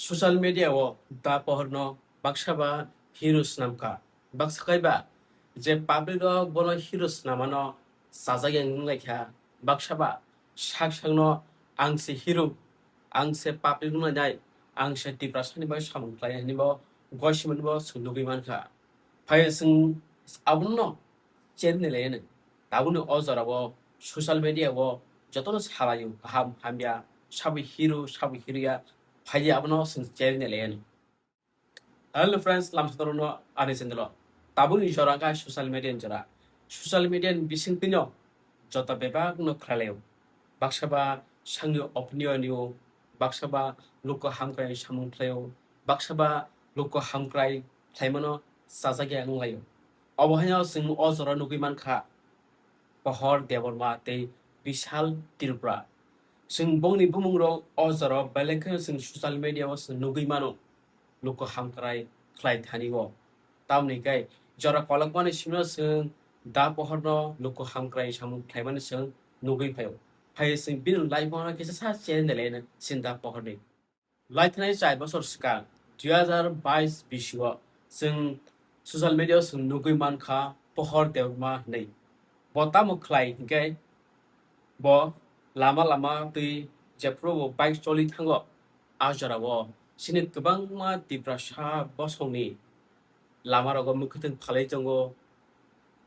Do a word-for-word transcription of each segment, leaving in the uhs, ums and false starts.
Social media o da pohorno baksa ba hero swnamkha. Baksa kaiba je public rok bono hero swnamano sajak yang wnglaikha. Baksa ba sak sakno ang se hero, ang se public wnglainai, ang se Tiprasani bagwi samung khlai hwnwi bo gosimani bo chwng nugwi mankha. Phai chwng abono cherni laiyani. Tabukni o jorao social media o jotono salaio, kaham hamya, sabo hero, sabo heroya, phai abono chwng cherni laiyani. Hello friends, lamsotorono ani channel o. Tabukni jora kha social media ni jora. Social media ni bisingtwino joto bebakno khlaio. Baksa ba sangni opinion o, baksa ba luku hamkrai samung khlaio, baksa ba luku hamkrai khlaimano sajagya wnglaio. Obo haino chwng o jora nugwi mankha Pohor Debbarma tei Bishal Tripura. Chwng bongni bumungrok o jora belai kheno chwng social media o chwng nugwi mano. Luku hamkrai khlai thani o. Tamni kai jora kolokmani simi no chwng da pohorno luku hamkrai samung khlaimani chwng nugwi phaio. Phai chwng bini life o kisa sa cherni laiyani chini da pohorni. Laithanai char bosor swkang, dui hazar bais bisio chwng social media o chwng nugwi mankha Pohor Debbarma hwnwi. Bo tamo khlai hinkhe bo lama lama twi jephuru bo bike choli thango, a jorao chini kwbangma Tiprasa bosongni lamarogo mwkhwtwng phalwi tongo,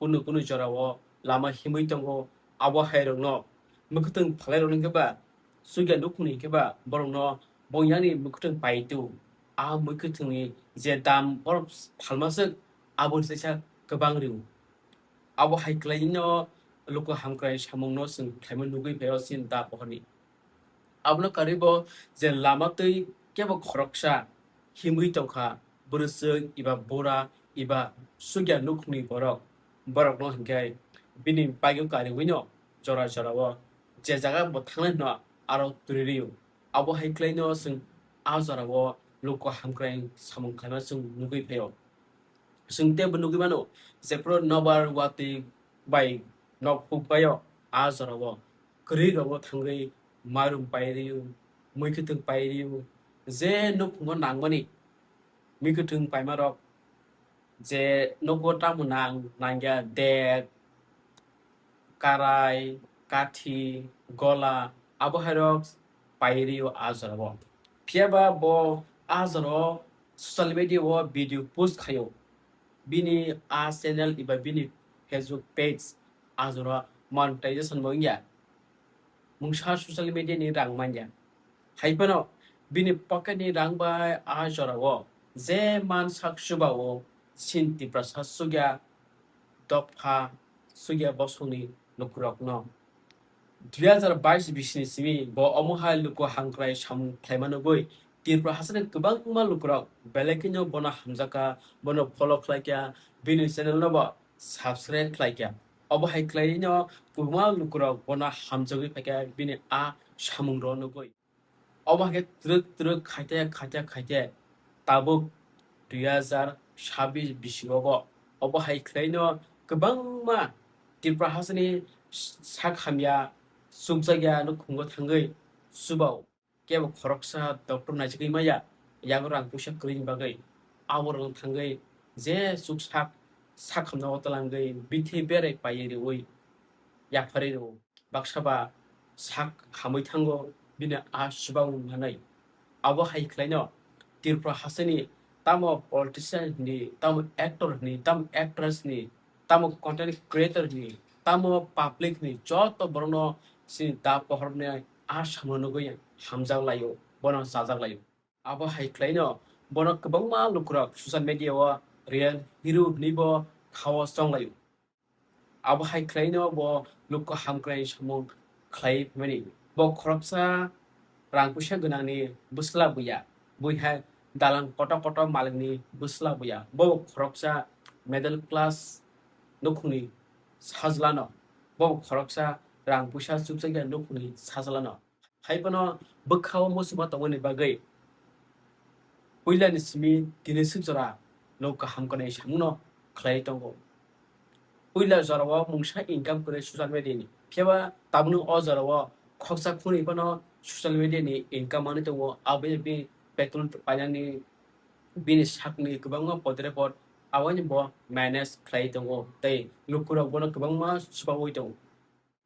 kunu kunu jorao lama himwi tongo. Abo hairokno mwkhwtwng phalai rwknai khe ba, chukya nukhungni khe ba borokno bo yani mwkhwtwng pai tu. A mwkhwtwngni je dam borok phalmaswk, aboni teisa kwbang rw. Abo hai khlaino luku hamkrai samungno chwng khlaima nugwi phaio chini da pohorni. Abono karwi bo je lama twi kebo khoroksa himwi tongkha, bwrwswk eba bura eba chukya nukhungni borok, borokno hinkhe bini bike o kariwino jora jorao je jaga bo thangnai hwnwi aro turirio. Abo hai khlaino chwng a jorao luku hamkrai samung khlaima chwng nugwi phaio. Chwng teibo nugwi mano, jephuru nobar watwi bai nok hukbaio, a jorao kwrwi rokno thangwi marum pairio, mwkhwtwng pairio, je nukhungo nangmani mwkhwtwng paimarok, je nogo tamo nang nangya dek, karai, kathi, gola, abo hairok pairio a jorao. Phiyaba bo a jorao social media o video post khaio. Bini a channel eba bini Facebook page a jorao monetization bo wngya. Mungsa social media ni rang manya. Hai phano bini pocket ni rang bai a jorao je man sak chuba o chini Tiprasa chukya dopha chukya bosongni lukurokno. Dui hazar bais bisini simi bo omo hai luku hamkrai samung khlaima nugwi Tripura hasteni kwbangma lukurok belai kheno bono hamjakha, bono follow khlaikha, bini channel no bo subscribe khlaikha. Obo hai khlaino kwbangma lukurok bono hamjagwi phaikha bini a samungrok nugwi. Obo hai khe twrwk twrwk khaite khaite khaite tabuk dui hazar sabis bisingo bo obo hai khlaino kwbangma Tripura hasteni sak hamya chukjakya nukhungo thangwi chubao. Kebo khoroksa doctor naisingwi maya, yago rang puisa kwrwini bagwi. Aborokno thangwi je chuk sak, sak hamna o twlangwi bithi berai paiwi rwi yapharwi rwo. Baksa ba sak hamwi thango, bini a chubao manwi. Abo hai khlaino Tripura hasteni tamo politician ni, tamo actor ni, tamo actress ni, tamo content creator ni, tamo public ni joto borokno chini da pohorni a samung nugwi hamjak laio, bono chajak laio. Abo hai khlaino bono kwbangma lukurok social media o real hero hwnwi bo khao chong laio. Abo hai khlaino bo luku hamkrai samung khlai mani. Bo khoroksa rang puisa gwnangni bwsla buya, buiha dalan kotor kotor malikni bwsla buya. Bo khoroksa middle class nukhungni sajlano, bo khoroksa rang puisa chukjakya nukhungni sajlano. Hai phano bwkhao muchungma tongmani bagwi puilani simi tini swk jora no kaham kwnwi samungno khlai tongo. Puila jorao mungsa income kwrwi social media ni, phiyaba tabukni o jorao khoroksa khunui phano social media ni income manwi tongo, aboni petrol painani bini sakni kwbangma podrepot abono bo manage khlai tongo tei lukurok bono kwbangma chubaui tongo.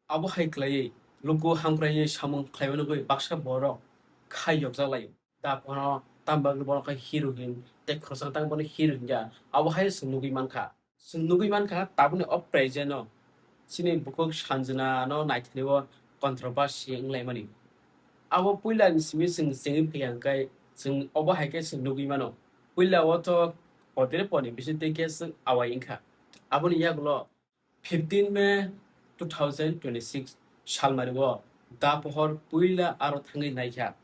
Abo hai khlaiwi luku hamkraini samung khlaimano bagwi baksa borok khai yokjaklaio. Da phano tamo bagwi bono khe hero hin tei khoroksa tamo bono hero hinkha, abo hai chwng nugwi mankha. Chwng nugwi mankha tabukni o present-o chini bukhuk Sanjana no naithani o controversy wnglaimani. Abo puila ni simi chwng chengwi phaiya hwnkhe chwng obo hai khe chwng nugwi mano. Puila o to podre poni bising tei khe chwng awai wngkha. Aboni yagulo fifteen May two thousand twenty-six salmari o da pohor puila aro thangwi naikha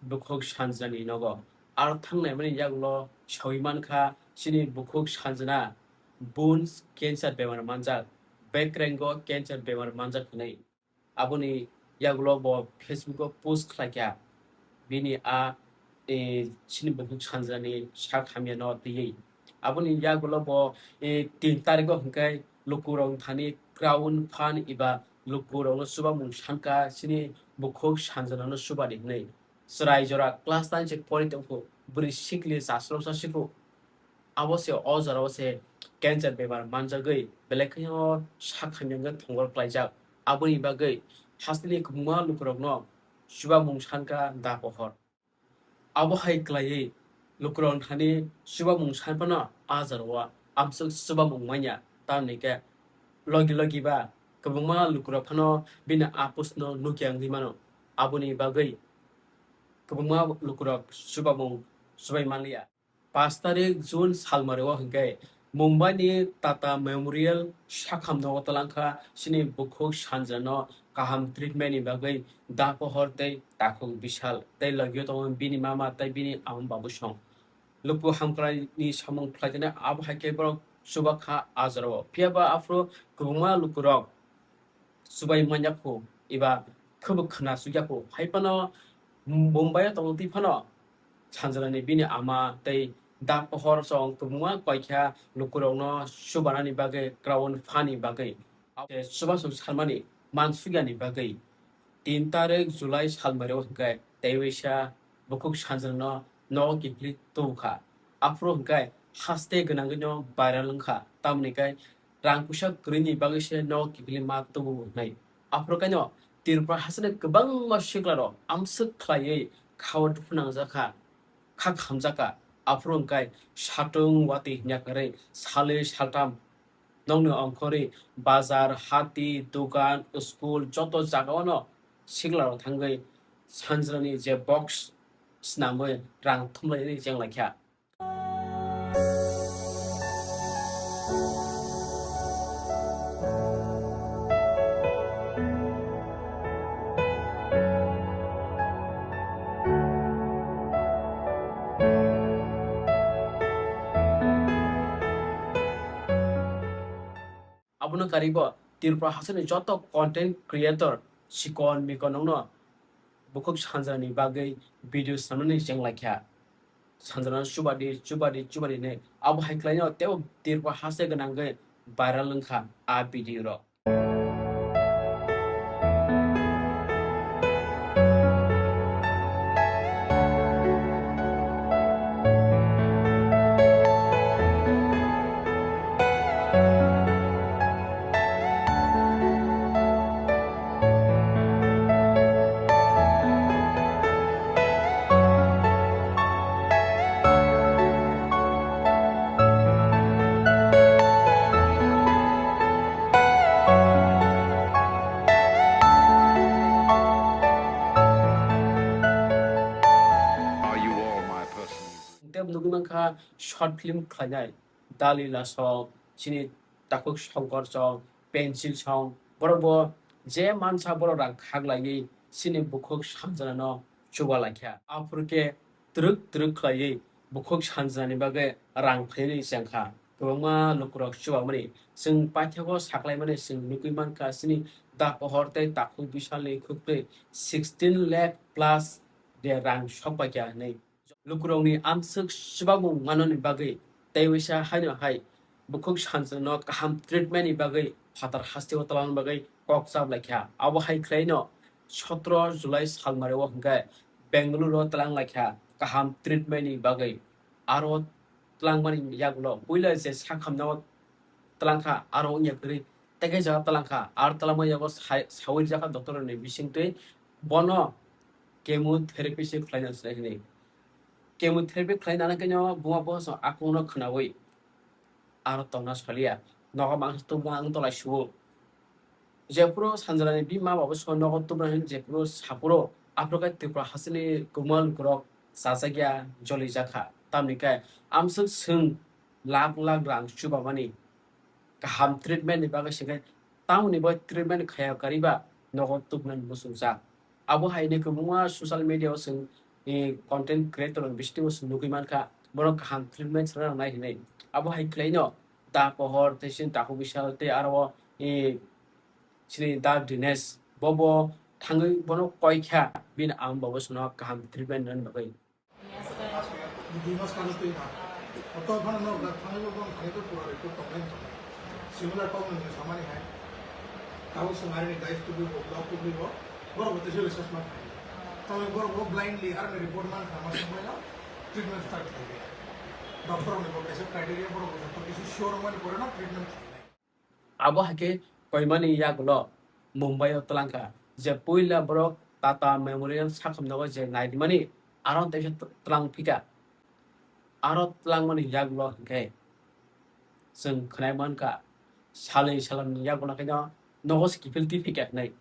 bukhuk Sanjana ni nogo. Aro thangnaimani yagulo sawi mankha chini bukhuk Sanjana bones cancer bemar manjak, bekrengo cancer bemar manjak hinwi. Aboni yagulo bo Facebook o post khlaikha bini a, e, chini bukhuk Sanjana ni sak hamya no twiwi. Aboni yagulo bo, e, tin tarikh o hwnkhe lukurok thani crowd fund eba lukurokno chubamung sankha chini bukhuk Sanjana no chubadi hinwi. Chwrai jora class nine se pori tongkhu, bwrwi sikli chasrok sa sikhu. Abo se o jorao se cancer bemar manjagwi belai kheno sak hamya wngwi thongor klaijak. Aboni bagwi hasteni kwbangma lukurokno chubamung sankha da pohor. Abo hai khlaiwi lukurok thani chubamung san phano a jorao amswk chubamung manya, tamni khe logi logi ba kwbangma lukurok phano bini apusno nukya wngwi mano. Aboni bagwi kwbangma lukurok chubamung chubai manliya. Pash tarik June salmari o hwnkhe Mumbai ni Tata Memorial sakham nogo twlangkha chini bukhuk Sanjana no kaham treatment ni bagwi da pohor tei takhuk Bishal tei logio tongo bini mama tei bini ama babu song. Luku hamkrai ni samung khlaijani abo hai khe borok chubakha a jorao. Phiya ba aphuru kwbangma lukurok chubai manya kho eba khwbo khna sukya kho. Hai phano Mumbai o tongtwi phano Sanjana ni bini ama tei da pohor song kwbangma koikha lukurokno chubanani bagwi, crowd fund ni bagwi, chubachu salmani man sukyani bagwi tin tarik July salmari o hwnkhe teiwisa bukhuk Sanjana no nogo kiphilwi tubukha. Aphuru hwnkhe haste gwnangwino viral wngkha, tamoni khe rang puisa kwrwini bagwi se nogo kiphilwi ma tubu hwnwi. Aphuru khe no Tripura hasteni kwbangma siklarok amswk khlaiwi khao dukhu nangjakha, kha khamjakha. Aphuru hwnkhe satung watwi hwnyakarwi salwi saltham nokni ongkhorwi bazar, hati, dogan, school joto jagao no siklarok thangwi Sanjana ni je box swnamwi rang thumlainani chenglaikha. Abono karwibo Tripura hasteni joto content creator sikon mikon nokno bukhuk Sanjana ni bagwi video swnamnani chenglaikha. Sanjana no chubadi, chubadi, chubadi hinwi. Abo hai khlaino teibo Tripura haste gwnangwi viral wngkha a video rok. Are you all my personal? Tei nugwi mankha short film khlainai, Dalila song, chini takhuk Shankar song, Pencil song, borok bo je mansa borok rang khaklaiwi chini bukhuk Sanjana no chuba laikha. Aphuru khe twrwk twrwk khlaiwi bukhuk Sanjana ni bagwi rang phainani chengkha. Kwbangma lukurok chubamani chwng paithago saklaimani chwng nugwi mankha, chini da pohor tei takhuk Bishal ni khukri sixteen lakh plus de rang sokpaikha hinwi. Lukurokni amswk chubamung manani bagwi tei waisa haino hai bukhuk Sanjana no kaham treatment ni bagwi phatar hasteo twlangna bagwi kok chaplaikha. Abo hai khlaino sotro July salmari o hwnkhe Bengaluru o twlang laikha. kaham treatment ni bagwi aro twlangmani yagulo puila je sakhamnao twlangkha aro wngya kwrwi tei khe jaga twlangkha aro twlangmani yago sai-, sawi rijak kha doctor rokni bisingtwi bono chemotherapy se khlaina se hinwi. Chemotherapy khlai nana khe no buma bwsano akung no khwnawi aro tongna saliya. Nogo mangsa tubuna ang tolai suo. Jephuru Sanjana ni bima babo so nogo tubuna hin jephuru saphuru aphuru khe Tripura hasteni kwbangma lukurok chajakya, jolijakha. Tamni khe amswk swng lakh lakh rang chubamani kaham treatment ni bagwi se khe tamoni bo treatment khaya kariba nogo tubunani muchungjak. Abo hai ni kwbangma social media o chwng, eh, content creator rok bisingtwi bo chwng nugwi mankha, borok kaham treatment sana nangnai hinwi. Abo hai khwlaino Da Pohor tei chini Taku Bisal tei aro, eh, chini Da Dinesh bo bo thangwi bono koi kha, bini ang bo bosono kaham treatment rwna bagwi. Dui mas kalo twi na. Oto phano no ga thangwi bo bang thangwi bo pura report tong nai tong. Similar problem ni samani hai. Tabo sengari ni dais tu bo block tu bo. Boro bo tesi research ma thai. Tabo boro bo blindly ar ni report man kha ma samai no treatment start khai dia. Doctor ni bo kaisa criteria boro bo to kisi sure mani pore no treatment khai nai. Abo hai khe koimani yagulo Mumbai o twlangkha, je puila borok Tata Memorial sakhamno je naidimani aro teisa twlang phika. Aro twlangmani yagulo hinkhe chwng khwnai mankha, salni salamni yagulo khe no nogo se kiphil twi phika hinwi.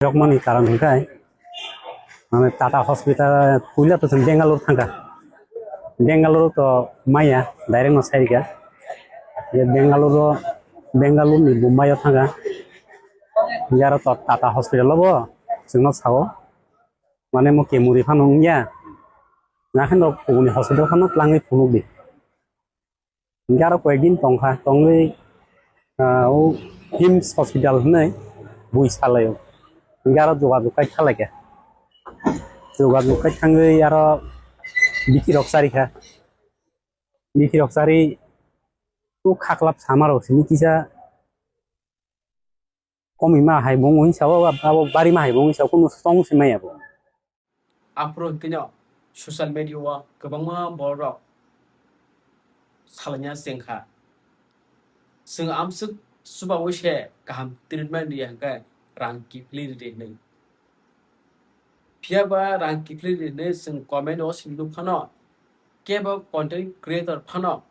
Yokmani karon hwnkhe, mane Tata Hospital puila to chwng Bangalore thangkha. Bangalore to maya direct no sairikha. Je Bangalore, Bangalore ni Bombay o thangkha. Yaro to Tata Hospital o bo chwngno sao. Mane mo kemuri phano wngya. Nakhe no kubuni hospital phano twlangwi phunukdi. Hingke aro koyekdin tongkha, tongwi, ah, o hims hospital hinwi bui salaio. Hingke aro jogajog kai thalaikha. Jogajog kai thangwi aro bikirok charikha. Bikirok chari o khaklap samarok simi kisa. Komima hai bo wngwi sao, abo, abo barima hai bo wngwi sao, kunu song se maya bo. Aphuru hwnkhe no social media o kwbangma borok rok salaina chengkha. Chwng amswk chubaui se kaham treatment riya hwnkhe rang kiphilwi ridi hinwi. Phiya ba rang kiphilwi ridi hinwi chwng comment o simi nuk phano, kebo content creator phano,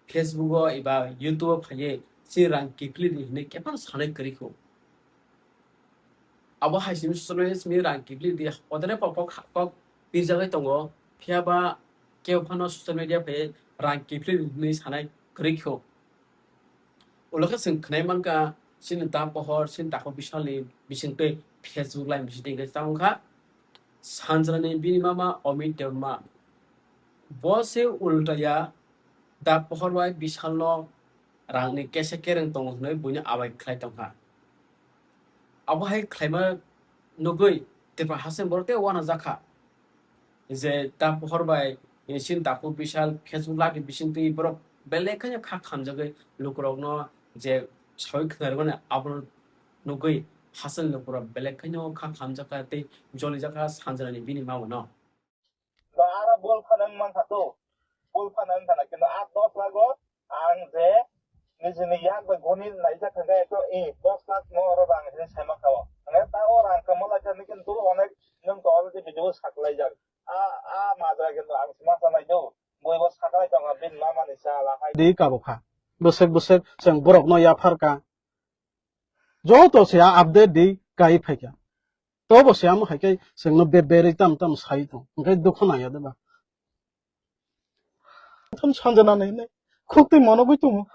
Facebook o eba YouTube o phaiwi chini rang kiphilwi di hinwi kephano sanai kwrwi kho. Abo hai simi social media simi rang kiphilwi di odere kok kok kok pirjagwi tongo, phiya ba kebo phano social media phaiwi rang kiphilwi di hinwi sanai kwrwi kho. Ulo khe chwng khwnai mankha chini Da Pohor, chini Taku Bisalni bisingtwi Facebook live bisingtwi hwnkhe ta wngkha Sanjana ni bini mama Amit Debbarma. Bo se ulta ya Da Pohor bai Bisalno rangni kesa kereng tongo hwnwi buino abai khlai tongkha. Abo hai khlaima nugwi Tripura haste borok tei uanajakha. Je Da Pohor bai, eh, chini Taku Bisal Facebook live ni bisingtwi borok belai kheno kha khamjagwi lukurokno je sawi khwnarwmani abono nugwi haste ni lukurok belai kheno kha khamjakha tei jolijakha Sanjana ni bini mama no. Aro bol phano wng mankha to, bol phano wng khana, kintu a dos lakh o ang je nijini yak bai goni naijak kha khe, to, i, dos lakh no oro rang hinwi sai mankha o. Hwnwi ta o rang kwma lai kha, nini kintu onek nwng to already video o saklaijak. A, a majra kintu ang se ma sanai do, bui bo saklai tongo, bini mama ni cha la hai. Di kabo kha. Bwswk bwswk chwng borok no yaphar ka. Joto se a update di kai phaikha. Tobo se amo hai kai chwngno be berwi tam tam sai tong. Hwnkhe dukhu nangya de ba. Tam Sanjana nai nai. Khuktwi monogwi tongo.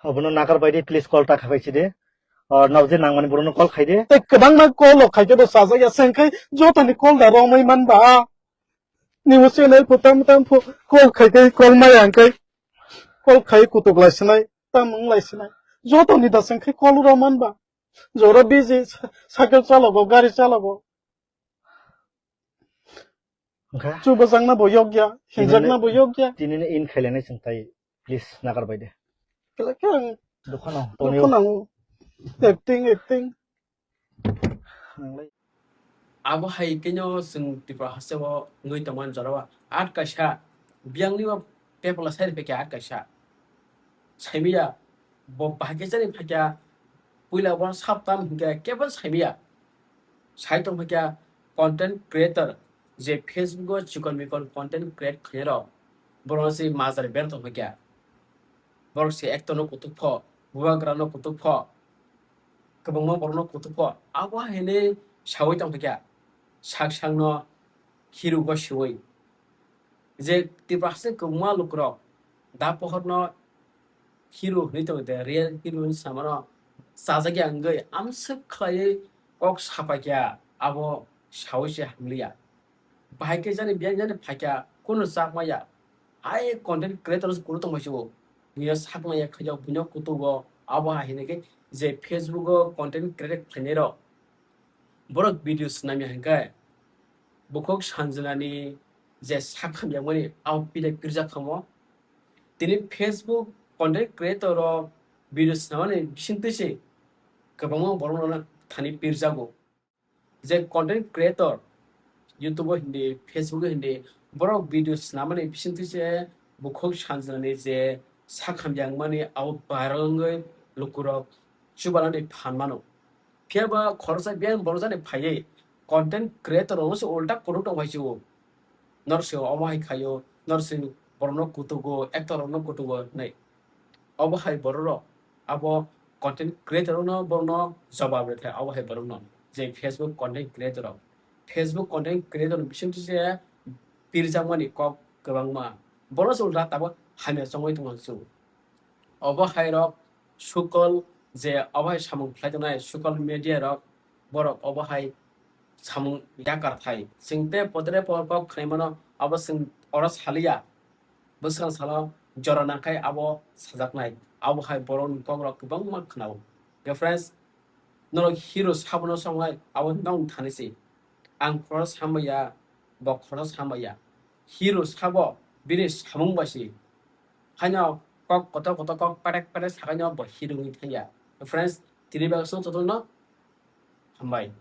Abono nakar bai di, please call ta khabai si de. Or nokje nangmani borokno call khai de. Tei kwbangma call rok khai khe bo chajak ya, chwng khai jotoni call da romwi man ba. Nini channel pho tam tam pho call khai khai call maya hwnkhe call khai kutuk lai sinai, tam wng lai sinai. Joto ni da chwng khai call rw man ba. Jora busy, sa-, cycle chalogo, gari chalogo. Wngkha? Chubajakna bo yokya, hinjakna bo yokya. Tini no in khailani chwng tai, please, nagar bai de. Kela khe ang Dokhano, Tonio. Dokhano acting, acting. Thanglai. Abo hai khe no chwng Tripura hasteo wngwi tongmani jorao at kaisa biyangni bo pepla sai rwphaikha at kaisa. Saimaya bo bahai khe jani phaikha, puila bo saptam hinkhe kebo saimaya. Sai tongphaikha content creator je Facebook o chikon mikon content create khainai rok, borok se majra ber tongphaikha. Borok se actor no kutuk pho, bubagra no kutuk pho, kwbangma borok no kutuk pho, abo haino sawi tongphaikha sak sakno hero go siwi. Je Tripura haste kwbangma lukurok da pohorno hero hinwi tongo de, real hero hinwi samano chajakya wngwi amswk khlaiwi kok sapaikha, abo sawi se hamliya. Bahai khe jani biyang jani phaikha, kunu chak maya. Hai content creator se kunu tongmai se o. Buino sak maya khaijak, buino kutugo, abo hai hinwi khe je Facebook o content create khlainai rok, borok video swnamya hinkhe, bukhuk sanjwnani je sak hamjakmani, abo pide pirjak kha mo. Tini Facebook content creator o video swnamani bisingtwi se kwbangma borokno thani pirjago. Je content creator, YouTube o hindi, Facebook o hindi, borok video swnamani bisingtwi se bukhuk sanjwnani je sak hamjakmani abo viral wngwi lukurok chubanani phan mano. Phiya ba khoroksa biyang borok jani phaiwi content creator rokno se ulta kutuk tongphai se o. Nor se omo hai khaio, nor se borokno kutugo, actor rokno kutugo hinwi. Obo hai borok rok, abo content creator rokno borokno jawab rwthai, abo hai borokno je Facebook content creator rok. Facebook content creator ni bisingtwi se pirjakmani kok kwbangma. Borok se ulta tabuk hamya chongwi tongma se o. Obo hai rok sukol je obo hai samung khlai tongnai sukol media rok, borok obo hai samung yakar thai. Chwng tei potre por kok khwnaimano abo chwng oro saliya. Bwskang salo jora nangkhai abo sajaknai. Abo hai borokni kokrok kwbangma khwnao. Khe friends, norok hero sabono songnai abo nong thani se. Ang khoroksa hamya, bo khoroksa hamya. Hero sabo bini samung bai se. Haino kok kotor kotor kok pedek pedek sakaino bo hero wngwi thangya. Friends, tini bagwi song jotono hambai.